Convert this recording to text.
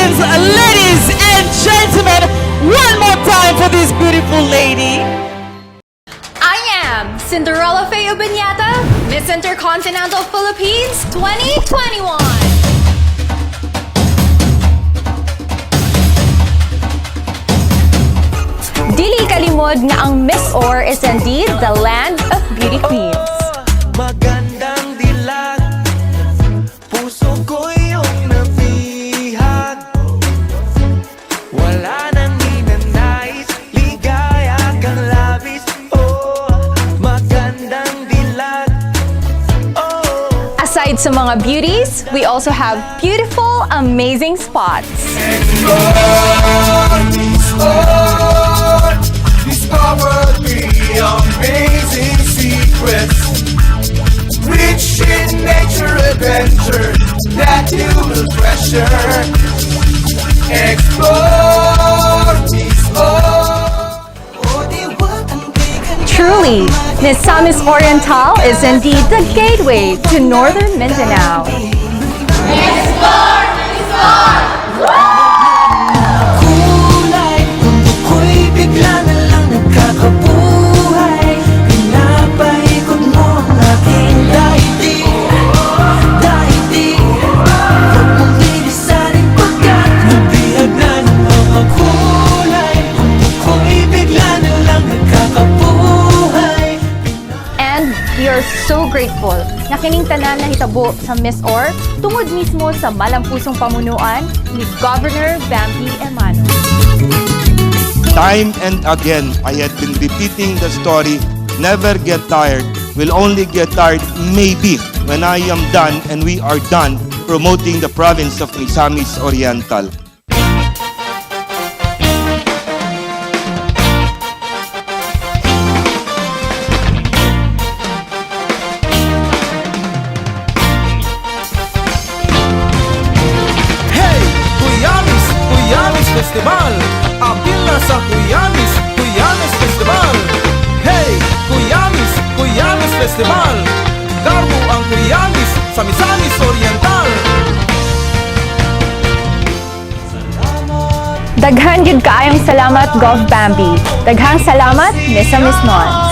Philippines, ladies and gentlemen. One more time for this beautiful lady. I am Cinderella Faye Obenieta, Miss Intercontinental Philippines 2021. Dili kalimod nga ang MisOr is indeed the land of beauty queens. Magandang dilag, puso ko iyong nabihag. Wala nang ninanais, ligaya kang labis. Oh, magandang dilag. Oh. Aside sa mga beauties, we also have beautiful, amazing spots. Explore, discover the amazing secrets. Rich in nature adventure that you will treasure. Explore, explore. Truly, Misamis Oriental is indeed the gateway to Northern Mindanao. Kulay, mundo ko'y bigla na lang nagkakabuhay. Pinapaikot mo ang aking daigdig, daigdig. Huwag mong lilisanin pagkat nabihag na ng mga kulay. Mundo ko'y bigla na lang nagkakabuhay. And we are so grateful na kining tanan nahitabo sa MisOr tungod mismo sa malampusong pamunuan ni Governor Bambi Emano. Time and again, I had been repeating the story, never get tired, will only get tired maybe when I am done and we are done promoting the province of Misamis Oriental. Hey! Kuyamis! Kuyamis Festival! Apil na sa Kuyamis! Kuyamis Festival! Hey! Kuyamis! Kuyamis Festival! Garbo ang Kuyamis sa Misamis Oriental! Daghan gyud kaayong salamat, Gov Bambi. Daghang salamat, Misamisnons.